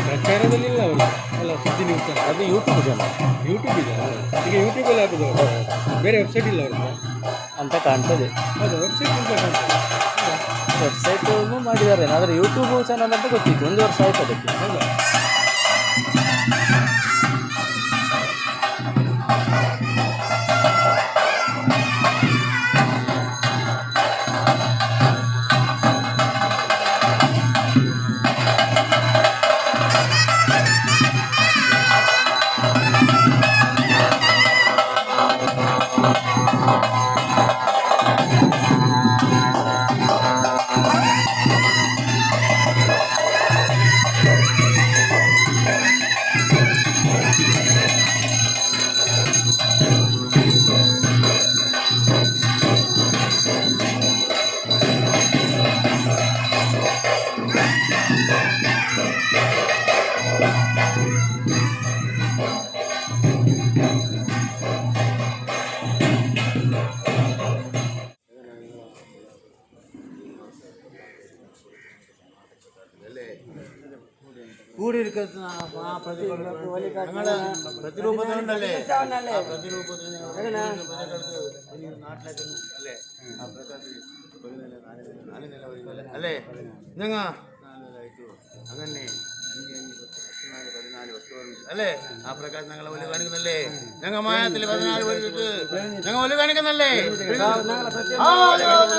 ಪ್ರಚಾರದಲ್ಲಿಲ್ಲ ಅವರು ಅಲ್ಲ, ಸುದ್ದಿ ನ್ಯೂಸ್ ಅಂತ. ಅದು ಯೂಟ್ಯೂಬ್ ಚಾನಲ್. ಯೂಟ್ಯೂಬ್ ಇದೆ ಅಲ್ಲ? ಈಗ ಯೂಟ್ಯೂಬಲ್ಲಿ ಹಾಕೋದು ಅವರು. ಬೇರೆ ವೆಬ್ಸೈಟ್ ಇಲ್ಲ ಅವ್ರದ್ದು ಅಂತ ಕಾಣ್ತದೆ. ಹೌದು, ವೆಬ್ಸೈಟ್ ಅಂತ ಕಾಣ್ತದೆ. ಹೌದಾ? ವೆಬ್ಸೈಟ್ ಮಾಡಿದ್ದಾರೆ, ಆದರೆ ಯೂಟ್ಯೂಬ್ ಚಾನಲ್ ಅಂತ ಗೊತ್ತಿತ್ತು. ಒಂದು ವರ್ಷ ಆಯ್ತು ಅದಕ್ಕೆ. ಹೌದಾ? ಕೂಡಿರ್ತಕ್ಕಂಥ ಆ ಪ್ರತಿಗಳು പ്രതിരൂപത്തിനുണ്ടല്ലേ? ആ പ്രതിരൂപത്തിന് പ്രജകൾക്ക് നാട്ടിലേക്ക് അല്ലേ? ആ പ്രകാശത്തിൽ ഒരു നില, നാല് നില, നാല് നില, ഒരു നില അല്ലേ? ഞങ്ങ നാല് നില ആയിട്ടു. അങ്ങനെ അഞ്ച് അഞ്ച് പത്ത്, പത്ത് നാല് 14, 10 പതിനഞ്ച് അല്ലേ? ആ പ്രകാശം ഞങ്ങളെ വലിയ കാണിക്കുന്നല്ലേ? ഞങ്ങ മായത്തിൽ 14 വഴിയിട്ട് ഞങ്ങൾ വലിയ കാണിക്കുന്നല്ലേ? ആ, പൂജ.